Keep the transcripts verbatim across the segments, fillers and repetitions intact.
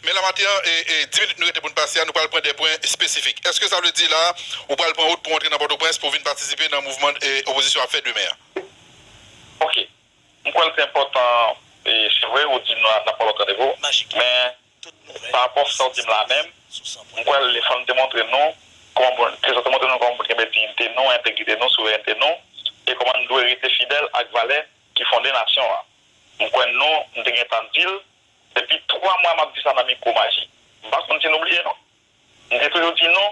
Men la maten an, e, e, dis minit nou rete pou n pase a, nou pral pran de pwen espesifik. Èske sa vle di la, ou pral pran wout pou antre nan Pòtoprens pou vin patisipe nan mouvman, e, opozisyon ap fè demen an? Ok. M kwè l te enpòtan, e, se vre, ou di nou n ap pran lòt randevou, men pa rapò sa w di m la menm, m kwè l fò n te montre nou kòman, prezante montre nou kòman pou n kenbe diyite nou, entegrite nou, souverènte nou, e kòman n dwe rete fidèl ak valè ki fonde nasyon an. M kwè nou, m te gentan di l, depi twa mwa m ap di sa nan mikwo Majik. M pa konn si nou bliye non. M te toujou di nou,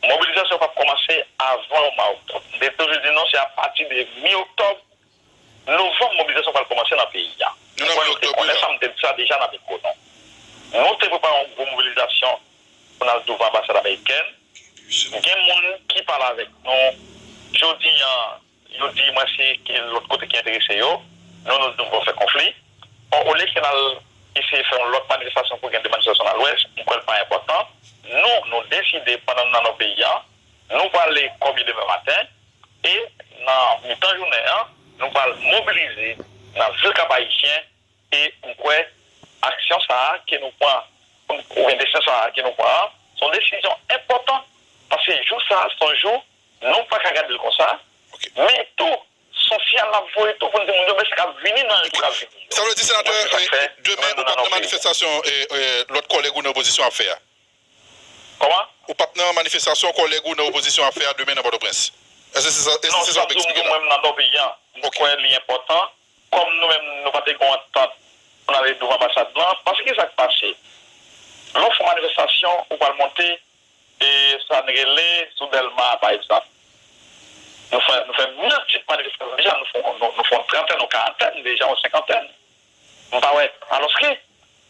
mobilizasyon p ap kòmanse avan mwa oktòb. M te toujou di nou, se apati de mi oktòb, novanm, mobilizasyon pral kòmanse nan peyi a. Nou nan mi oktòb, wi la. M kwè nou te konnen sa, m te di sa deja nan mikwo nou. Nou te prepare yon gwo mobilizasyon pou n al douvan anbasad amerikèn. Gen moun ki pale avèk nou jodi a, yo di mwen se ki lòt kote ki enterese yo. Nou, nou di nou pa fè konfli. Bon, olye ke n al eseye fè yon lòt manifestasyon pou gen de manifestasyon nan Lwès, m kwè l pa enpòtan. Nou, nou deside pandan n nan peyi a, nou prale Kòbye demen maten, e nan mitan jounen an, nou pral mobilize nan vil Kap Ayisyen, e m kwè aksyon sa a ke nou pran, oubyen desizyon sa a ke nou pran an, se yon desizyon enpòtan, paske jou sa a, se yon jou nou pa ka gade l konsa, men tou, se yon siyal n ap voye tou pou n di moun yo, men sa k ap vini nan jou k ap vini yo. Sa vle di, senatè, demen ou p ap nan manifestasyon, e, e, lòt kòlèg ou nan opozisyon ap fè a? Kòman? Ou p ap nan manifestasyon kòlèg ou nan opozisyon ap fè a demen nan Pòtoprens? Èske se sa, èske se sa w ap eksplike la? Non, sa m di w, mwen, m nan peyi a. M kwè li enpòtan. Kòm nou menm, nou pa te gen yon antant pou n ale douvan anbasad lan, paske ki sa k pase? Lè w fè yon manifestasyon, ou pral monte, e sa n rele sou Dèlma, pa egzanp. Nou fè, nou fè miltip manifestasyon deja, nou fè, nou, nou fè yon trantèn, yon karantèn deja, yon senkantèn. M pa wè. Alòske,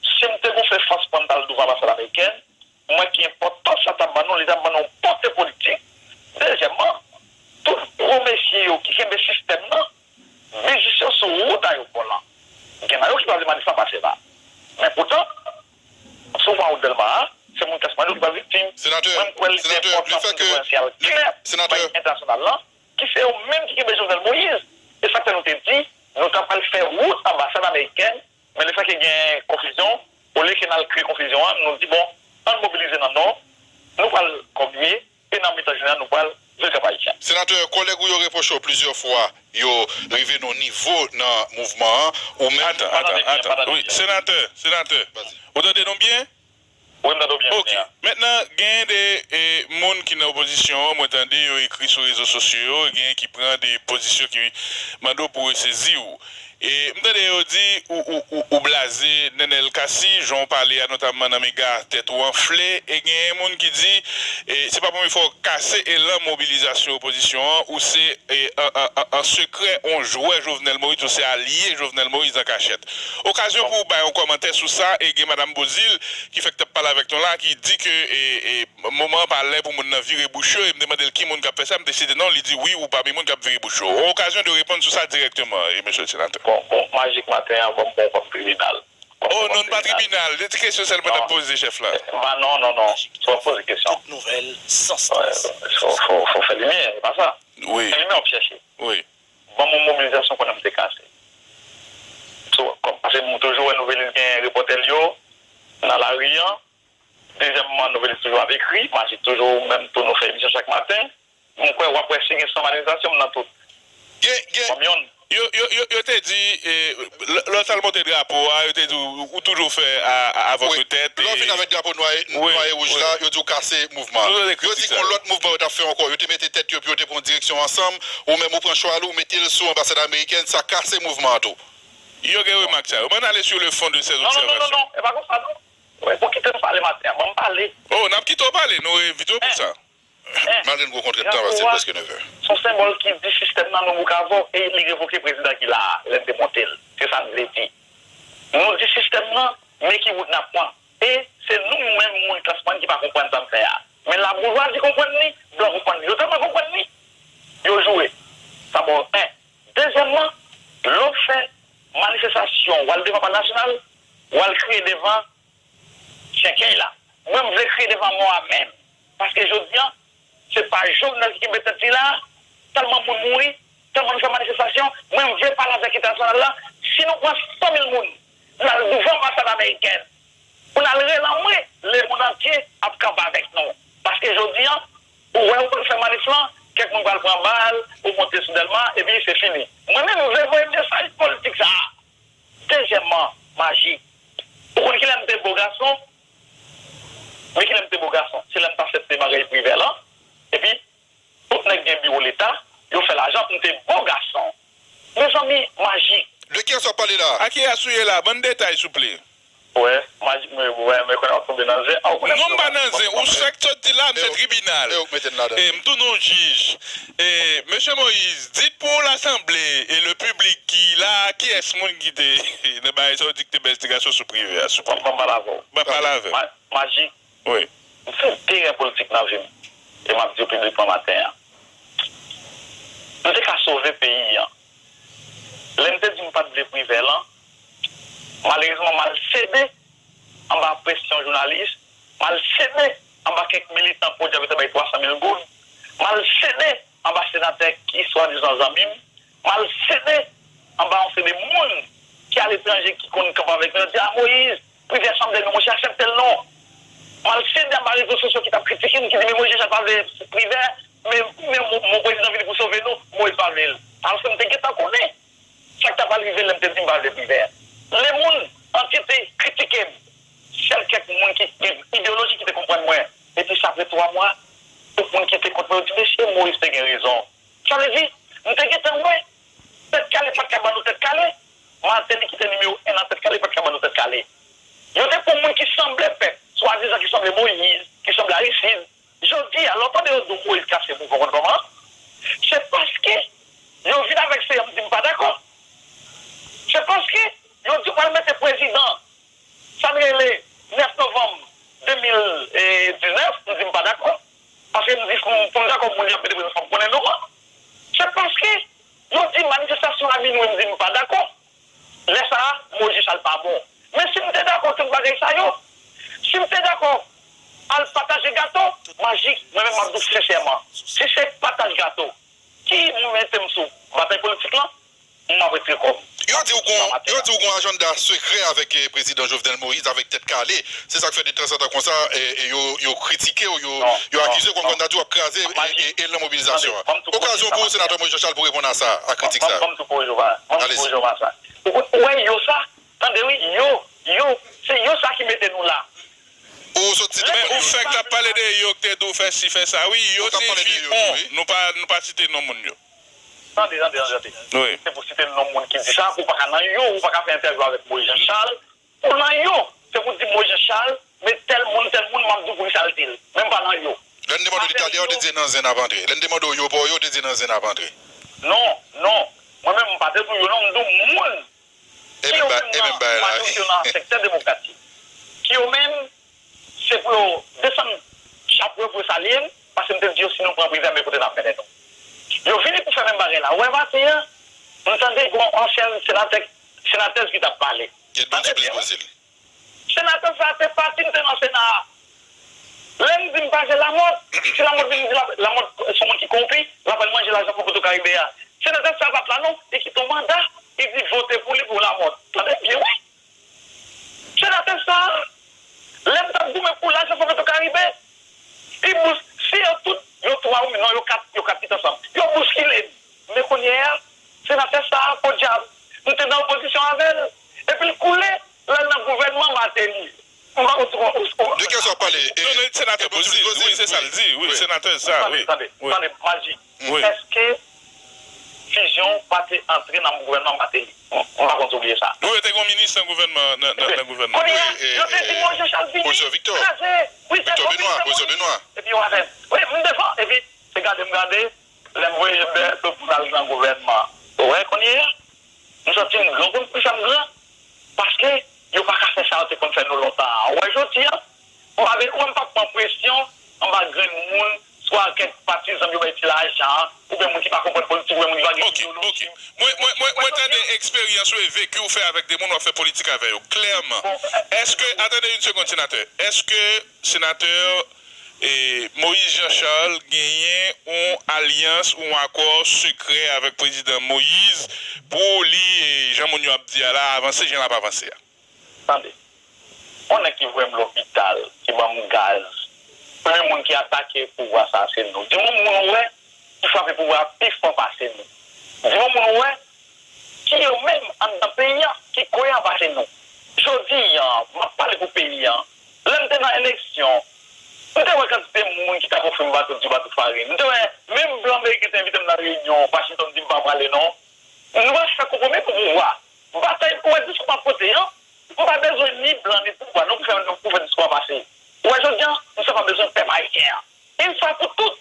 si m te gon fè fas pou m t al douvan anbasad amerikèn, m wè ki enpòtans sa t ap ban nou, li t ap ban nou yon pòte politik. Dezyèmman, tout gwo mesye yo ki kenbe sistèm nan, biznis yo sou wout ayewopò lan. Gen nan yo ki pa vle manif lan pase la. Men poutan, si w pran wout Dèlma a, se moun klas mwayen yo ki pral viktim. Mwen, m kwè li te enpòtan pou n te voye yon siyal klè bay entènasyonal lan, ki se yo menm ki kenbe Jovenel Moïse. E sa k fè nou te di, nou ta pral fè wout anbasad amerikèn, men lefètke gen konfizyon, olye ke n al kreye konfizyon an, nou di, bon, ann mobilize nan Nò, nou pral Kòbye, e nan mitan jounen an, nou pral vil Kap Ayisyen. Senatè, kòlèg ou yo repwoche w plizyè fwa yo rive nan yon nivo nan mouvman an, ou menm. Atan, atan, atan. Wi, senatè, senatè. Ou tande nou byen? Wi, m tande w byen. Ok. Mentnan, gen de, e, moun ki nan opozisyon an, mwen tande yo ekri sou rezo sosyo yo, gen ki pran de pozisyon ki mande w pou w resezi w. E, m tande yo di ou, ou, ou, ou blaze Nenel Cassy, jan w pale a, notamman nan mega tèt ou anfle, e gen moun ki di, e, se pa premye fwa w kase elan mobilizasyon opozisyon an, ou se, e, an, an, an, an sekrè, on jwè Jovenel Moïse, ou se alye Jovenel Moïse an kachèt. Okazyon pou w bay yon kòmantè sou sa, e gen Madam Beauzile ki fèk t ap pale avèk nou la, ki di ke, e, e, moman an pa lè pou moun nan vire bouch yo, e m te mande l ki moun k ap fè sa, m te site non, li di wi, ou pami moun k ap vire bouch yo. Yon okazyon de reponn sou sa dirèkteman, e, mesye senatè. Bon, bon, Majik maten an, ban m pran w kòm tribinal. Oh non, n pa tribinal. Se ti kesyon sèlman n ap poze chèf la. Non, non, non, non. Fò w poze kesyon. Tout nouvèl, sans. Fò, fò, fò fè limyè, e pa sa. Wi. Fè limyè w ap chèche. Wi. Ban m yon mobilizasyon konnen m te kase. So, kòm, paske m toujou wè Nouvèlis gen repòtè l yo nan lari an. Dezyèmman, Nouvèlis toujou ap ekri. Majik toujou, menm tou, nou fè emisyon chak maten. M kwè w ap wè si gen san manifestasyon, m nan tout. Gen, gen, kòm yonn. Yo, yo, yo, yo te di, e, lè, lè w t al monte drapo a, yo te di w, ou toujou fè a, a, avòt de tèt. Lè w fin avèk drapo nwa e, nwa e wouj la, yo di w kase mouvman an. Yo di gon lòt mouvman yo t ap fè ankò. Yo te mete tèt yo epi yo te pran direksyon ansanm. Ou menm ou pran chwal ou, ou mete l sou anbasad amerikèn, sa kase mouvman an tou. Yo gen remak sa yo. Ban n ale sur le fond de ces observations. Non, non, non, non, non. E pa konsa non. Wi, ou kite m pale maten an, ban m pale. Oh, n ap kite w pale, nou envite w pou sa. Malgre n gen yon kontrètan, paske l prèske nevè. Se yon senbòl ki di sistèm nan nou bouk avè w e li revoke prezidan ki la a, lè n te monte l. Se sa n vle di. Nou di sistèm nan, men ki wout n ap pran. E se nou menm moun klas mwayenn ki pa konprann sa n fè a. Men laboujwazi konprann li, blan konprann li. Yo tèlman konprann li, yo joure. Sa ba w en. Dezyèmman, lè w fè manifestasyon, w al devan Palè Nasyonal, w al kriye devan Chenkèy la. Mwen, m vle kriye devan mò a menm. Paske jodi a, se pa Jovenel ki kenbe tèt li la. Tèlman moun mouri, tèlman nou fè manifestasyon. Mwen, m vle pale avèk entènasyonal la. Si nou pran san mil moun, n al douvan anbasad amerikèn, pou n al rele an ap kanpe avèk nou. Paske jodi a, ou wè ou konn fè manif lan, kèk moun pral pran bal, ou monte sou Dèlma, epi se fini. Mwen menm, m vle voye mesaj politik sa a. Dezyèmman, Majik. Ou konn kilè m te bo gason? Men kilè m te bo gason? Se lè m t aksepte bagay Privè lan. Epi, tout nèg gen biwo Leta, yo fè lajan pou m te bo gason. Mezanmi, Majik. De qui est-ce que w ap pale la? A ki yas ou ye la? Ban n detay, souple. Wè, Majik, mwen, wè, mwen konnen w ap tonbe nan zen. Ah, ou konnen m tonbe nan zen. Non, m pa nan zen. Ou sa k sot di la, m se tribinal. E ou k mete n ladan. E m tounen yon jij. E, mesye Moïse, di pou lasanble e le piblik ki la, kiyès moun ki te nan bagay sa w di ki te bay envestigasyon sou Privè a, souple? Ban m pale avè w. Ban m pale avè w. Ma-, Majik, wi. M fè de erè politik nan vi m. E m ap di w piblikman maten an. M te ka sove peyi an. Lè m te di m pa t vle Privè lan, malerezman, m al sede anba presyon jounalis, m al sede anba kèk militan Prodyav yo te bay twa san mil goud, m al sede anba senatè ki swadizan zanmi m, m al sede anba yon seri de moun ki aletranje ki konn kanpe avèk nou, yo di, "A, Moïse, Privè sanble nou, monchè, aksepte l non." M al sede anba rezo sosyo ki t ap kritike m, ki di, "Men Moïse Jean Charles pa vle Privè, men, men mon, mon prezidan vini pou sove nou, Moïse pa vle l." Alòske m te gentan konnen sa k ta pral rive lè m te di m pa vle Privè. Lemonn antye te kritike m. Sèl kèk moun ki gen ideyoloji ki te konprann mwen. Epi sa, apre twa mwa, tout moun ki te kont mwen, yo di, "Mesye, Moïse te gen rezon." Sa vle di, m te gentan wè, Tèt Kale pa t ka ban nou Tèt Kale, Martelly ki te nimewo en nan Tèt Kale pa t ka ban nou Tèt Kale. Yo te pran moun ki sanble pèp, swadizan ki sanble Moïse, ki sanble Aristide. Jodi a, lè w tande yo di w Moïse kase pouvwa, w konn kòman? Se paske yo vin avèk se, m di m pa dakò. Se paske yo di w pral mete prezidan, sa n rele nèf novanm de mil diznèf, m di m pa dakò. Paske m di pou m, pou m dakò pou moun yo ap mete prezidan, fò m konnen non an. Se paske yo di manifestasyon a minwi, m di m pa dakò. Lè sa a, Moïse Jean Charles pa bon. Men si m te dakò tout bagay sa yo, si m te dakò al pataje gato, Majik, mwen menm m ap di w sensèman, si se pataj gato ki mete m sou batay politik lan, m ap retire kò m. Yo di w gon, yo di w gon ajanda sekrè avèk, eh, prezidan Jovenel Moïse, avèk Tèt Kale. Se sa k fè detanzantan konsa, eh, eh, yo, yo kritike w, yo, yo akize w, kòmkwa n ta di w ap kraze, eh, eh, elan mobilizasyon an. Okazyon pou w, senatè Moïse Jean Charles, pou reponn a sa, a kritik sa. Ban m tou kore Jova, ban m tou kore Jova sa. Ou, ou wè yo sa? Tande wi, yo, yo, se yo sa ki mete nou la. Ou sot site kòd yo. Men ou fèk t ap pale de yo k te di w fè si, fè sa, wi. Yo se fi on. Nou pa, nou pa site non moun yo. Tande, tande, tande, tande. Wi. Se pou site non moun ki di sa, ou pa ka nan yo, ou pa ka fè entèvyou avèk Moïse Jean Charles. Ou nan yo, se pou di Moïse Jean Charles, men tèl moun, tèl moun, m ap di w poukisa l di l. Men m pa nan yo. Lè n te mande w Italyen, ou te di nan zen n ap antre. Lè n te mande w yo pa w yo, ou te di nan zen n ap antre. Non, non. Mwen menm, m pa te di w yo non, m di w moun ki yo menm nan majorite yo nan sektè demokratik, ki yo menm, se pou yo desann chapo yo pou yo salye m, paske m te di yo si nou pran Privè, men kote n ap mennen nou. Yo vini pou fè menm bagay la. Ou wè maten an, m tande gon ansyèn senatè, senatèz ki t ap pale. Tande byen wi. Senatè sa a te pati, m te nan Sena a. Lè m di m pa vle Lamòt, si Lamòt vin di la, Lamòt se yon moun ki kowonpi, l ap al manje lajan Fon Petro Karibe a. Senatè sa a pa t la non, li kite yon manda, li di vote pou li pou Lamòt. Tande byen wi. Senatè sa a, lè m t ap goumen pou lajan Fon Petro Karibe, li bous, si yo tout, yo twa wi, non, yo kat, yo kat ki t ansanm. Yo bouskile m. Men kounye a, senatè sa a, podyab, m te nan opozisyon avè l. Epi l koule, l al nan gouvènman Martelly. M pa konn si w, w, w, De kiyès w ap pale? Non, non, senatè Bozil, wi, se sa l di, wi, senatè sa, wi. Tande, tande, tande, Majik. Wi. Èske Fizyon pa te antre nan gouvènman Martelly? M, m pa konn si w bliye sa. Wi, te gen yon minis nan gouvènmen, nan, nan, nan gouvènman. Kounye a, yo te di Moïse Jean Charles vini kraze, wi, se Victor Benoît, Victor Benoît. Epi yo avè m. Wi, m devan, epi se gade m gade, lè m voye Bertho pou l al nan gouvènman. Ou wè kounye a? M santi m gran pou m, pou sa m gran. Paske yo pa ka fè sa yo te konn fè nou lontan an. Ou wè jodi a, m pa vle, ou wè m p ap pran presyon anba grenn moun, swa kèk patizan yo bay ti lajan, oubyen moun ki pa konprann politik, oubyen moun ki pa gen ideyoloji. Ok, ok. Mwen, mwen, mwen, mwen tande eksperyans ou e veki ou fè avèk de moun w ap fè politik avè yo. Klèman. Èske, atande yon segonn, senatè. Èske senatè e Moïse Jean Charles genyen yon alyans, yon akò sekrè avèk prezidan Moïse pou li, e, jan moun yo ap di a la, avanse jan l ap avanse a. Tande, yon nèg ki voye m lopital, ki ban m gaz, Premye moun ki atake pouvwa sa a se nou. Di m yon moun ou wè ki frape pouvwa a pi fò pase nou. Di m yon moun ou wè ki yo menm anndan peyi a ki koyan pase nou. Jodi a, m ap pale pou peyi a. Lè m te nan eleksyon, m te wè kantite moun ki t ap ofri m bato diri, bato farin. M te wè menm blan meriken te envite m nan reyinyon Washington, di m pa prale non. Nou pa fè konpwomi pou pouvwa. Batay, ou wè diskou m ap pote an, m pa bezwen ni blan ni pouvwa non pou fè, pou fè diskou a pase. Ou wè jodi a, m sa pa bezwen pèp ayisyen an. Yon fwa pou tout,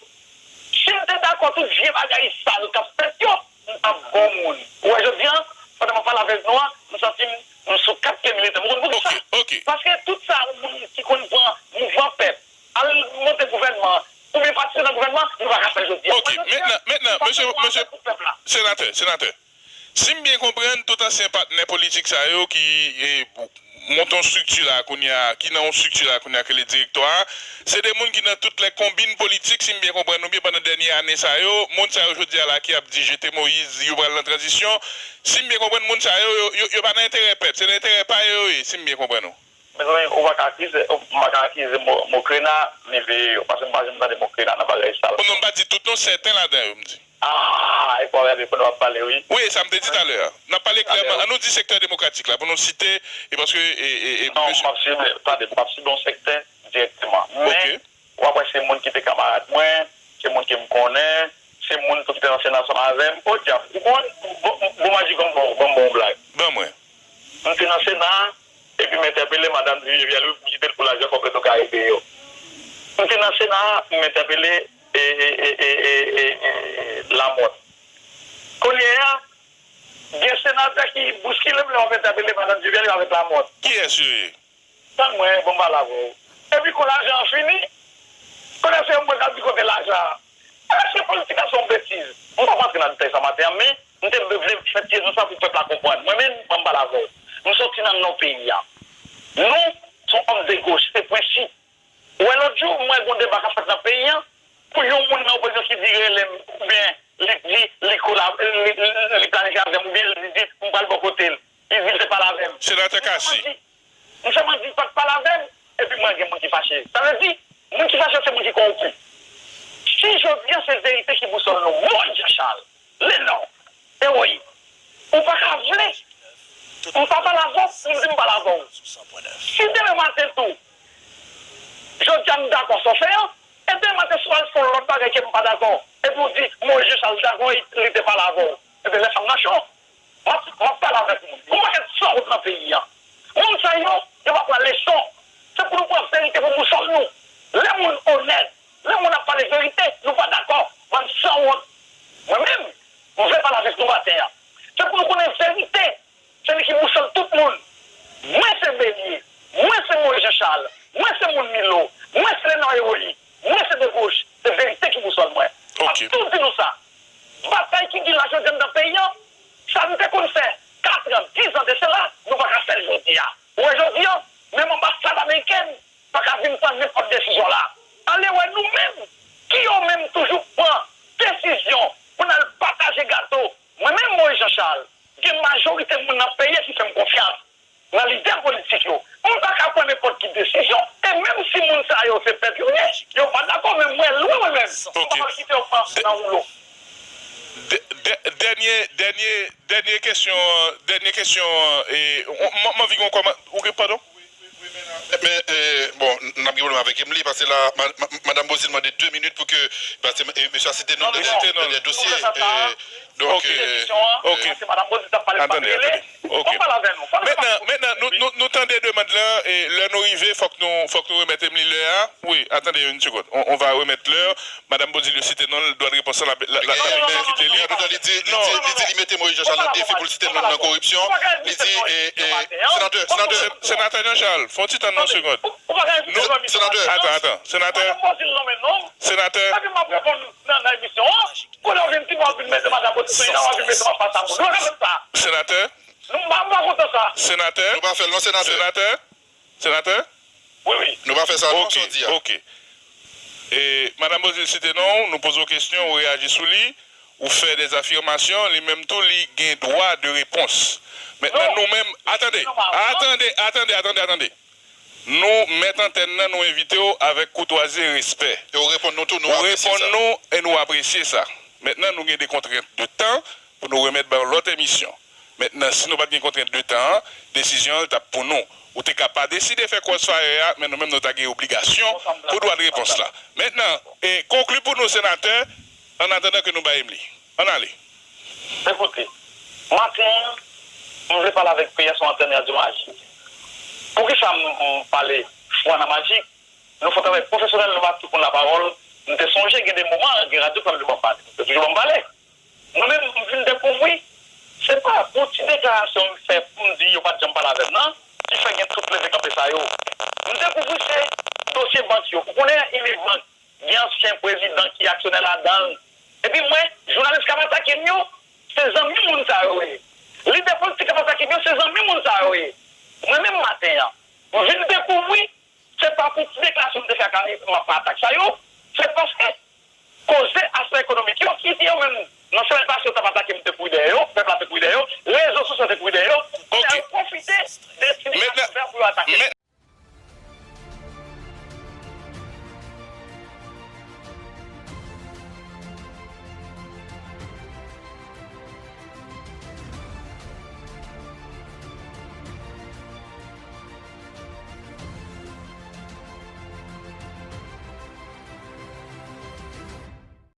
si m te dakò tout vye bagay sal k ap fèt yo, m t ap bon moun. Ou wè jodi a, pandan m ap pale avèk nou an, m santi m, m sou kat pye militè. Ou konn poukisa? Paske tout sa, yon moun ki konn pran mouvman pèp, al monte gouvènman, oubyen patisipe nan gouvènman, nou pa ka fè jodi a. Mwen jodi a, m pa fè pwomès pou pèp la. Senatè, senatè, si m byen konprann, tout ansyen patnè politik sa yo ki, e, monte yon estrikti la kounye a, ki nan yon estrikti la kounye a ki rele direktwa a, se de moun ki nan tout lè konbin politik, si m byen konprann ou byen, pandan dènye ane sa yo, moun sa yo jodi a la ki ap di jete Moyiz, yo pral nan tranzisyon, si m byen konprann, moun sa yo, yo, yo, yo pa nan enterè pèp, se nan enterè pa yo yo ye, si m byen konprann ou. Mezanmi, ou pa ka akize, ou pa ka akize mo, mo krena, ni veye yo, paske m pa janm tande mo krena nan bagay sa la. Non, m pa di tout non, sèten ladan yo, m di. Ah, e pa w gade kote w ap pale, wi. Wi, e sa m te di talè a. N ap pale klèman. An nou di sektè demokratik la, pou nou site, e paske, e, e, e, non, m p ap sible, tande, m p ap sible yon sektè dirèkteman. Men, w ap wè se moun ki te kanmarad mwen, se moun ke m konnen, se moun tou ki te nan Sena ansanm avè m. Podyab, ou konn, bon, bon, bon, m a di konn bon, bon, bon blag. Ban mwen. M te nan Sena, epi m entèpele madanm Duvivier Pierre-Louis pou m kite l pou lajan kòb Petwokaribe yo. M te nan Sena, m entèpele, e, e, Lamothe. Kounye a, gen senatè ki bouskile m lè w ap entèpele madanm Duvivier Pierre-Louis avèk Lamothe. Kiyès yo ye? Tann mwen, bon, m pale avè w. Epi, kon lajan an fini, kounye a se mwen k ap di kote lajan an. Èske politik la se yon betiz? M p ap antre nan detay sa maten an, men m te vle fè ti rezon sa pou pèp la konprann. Mwen menm, ban m pale avè w. M soti nan non peyi a. Nou, se yon òm de goch, se prensip. Ou wè lòt jou, m wè gen yon deba k ap fèt nan peyi a, pou yon moun nan opozisyon ki vire rele m, oubyen li di li kolab-, li, li, li planifye avè m, oubyen li di m pral bò kote l, li di l te pale avè m. Senatè Cassy. M sèlman di, m sèlman di pa t pale avè m, epi m wè gen moun ki fache. Sa vle di, moun ki fache yo se moun ki kowonpi. Si jodi a se verite ki bousòl nou, Moyiz Jan Chal, Lenò, Ewoyi, ou pa ka vle m pa pale avè w pou m di m pale avè w. Si demen maten tou, jodi a m dakò sa w fè an, e demen maten si w al fè yon lòt bagay ke m pa dakò, epi w di Moyiz Jan Chal dakò, li te pale avè w, ebyen lè sa m nan cho. M ap, m ap pale avèk moun. Gon pakèt sòwòt nan peyi a. Moun sa yo, yo pa pran leson. Se pou nou pran verite pou bousòl nou. Lè moun onèt, lè moun ap pale verite, nou pa dakò. Bann sòwòt. Mwen menm, m vle pale avèk nou maten an. Se pou nou konnen verite. Se li ki bousòl tout moun. Mwen se Belye. Mwen se Moyiz Jan Chal. Mwen se moun Milo. Mwen se Lenò Ewoyi. Mwen se de goch. Se verite ki bousòl mwen. M ap toujou di nou sa. Batay ki gen la jodi a anndan peyi a, sa nou te konn fè katran, dizan de sela, nou pa ka fè l jodi a. Ou wè jodi a, menm anbasad amerikèn pa ka vin pran nenpòt desizyon la. Ale wè nou menm, ki yo menm toujou pran desizyon pou n al pataje gato. Mwen menm, Moyiz Jan Chal, gen majorite moun nan peyi a ki fè m konfyans nan lidè politik yo. M pa ka pran nenpòt ki desizyon. E menm si moun sa yo se pèp yo ye, yo pa dakò, men mwen lwen mwen menm. M pa pral kite yo pran nan woulo. Dè-, dè-, dènye, dènye, dènye kesyon, dènye kesyon, e, m, m, m anvi gon kòman, ou gen, padon? Men, e, bon, n ap gen pwoblèm avèk Emily, paske la, ma, ma, madanm Bozil mande de minit pou ke, paske, e, mesye a site non nan dènye dosye, e, donk, e, ok. Paske madanm Bozil t ap pale, m pa t rele. Ok. Bon, pale avè nou. Mentnan, mentnan, nou, nou, nou tande demann lan, e lè nou rive, fòk nou, fòk nou remèt Emily lè a. Wi, attendez une seconde. On, on va remettre l'heure. Madanm Bozil yo site non l, dwa de repons lan, l ap, l ap, l ap kite li. Li di, li di, li di li mete Moyiz Jan Chal nan defi pou l site non l nan koripsyon. Li di, e, e, senatè, senatè. Senatè Jan Chal, fè yon ti tann yon segond. Nou, senatè. Atan, atan, senatè. Senatè. Senatè. Nou pa fè l non, senatè. Nou pa fè l non, senatè. Senatè. Senatè. Wi, wi. Nou pa fè sa non, sa w di a. Ok, ok. E, madanm Bozil site non w, nou poze w kesyon, ou reyaji sou li, ou fè dè afimasyon, li menm tou, li gen dwa de repons. Mentnan, nou menm, attendez, attendez, attendez, attendez, attendez. Nou mèt antèn nan, nou envite w avèk koutwazi e respè. E w reponn nou tou, nou apresye sa. Ou reponn nou e nou apresye sa. Mentnan, nou gen de kontrent de tan pou nou remèt ba w lòt emisyon. Mentnan, si nou pa t gen kontrent de tan an, desizyon an t ap pou nou. Ou te ka pa deside fè crossfire a, men nou menm nou ta gen obligasyon pou dwa de repons la. Mentnan, e konkli pou nou, senatè, an atandan ke nou bay m li. Ann ale. Ekoute, maten an, m vle pale avèk P S sou antèn Radyo Majik. Poukisa m, m pale fwa nan Majik? Nou fè yon travay pwofesyonèl, nou ba tout moun lapawòl. M te sonje gen de moman, gen radyo k ap toujou ban m pale. Yo toujou ban m pale. Mwen menm, m vin dekouvri, se pa pou ti deklarasyon m fè pou m di yo pa t janm pale avè m nan, ki fè gen tout leve kanpe sa yo. M dekouvri se dosye bank yo. Ou konnen Unibank, gen ansyen prezidan ki aksyonè ladan l. Epi mwen, jounalis k ap atake m yo, se zanmi moun sa yo ye. Lidè politik k ap atake m yo, se zanmi moun sa yo ye. Mwen menm maten an, m vin dekouvri, se pa pou ti deklarasyon m te fè ak m ap pran atak sa yo, se paske koze aspè ekonomik yo, ki te yo menm, nan semèn pase yo t ap atake m, m te kouri dèyè yo, pèp la te kouri dèyè yo, rezo sosyo te kouri dèyè yo.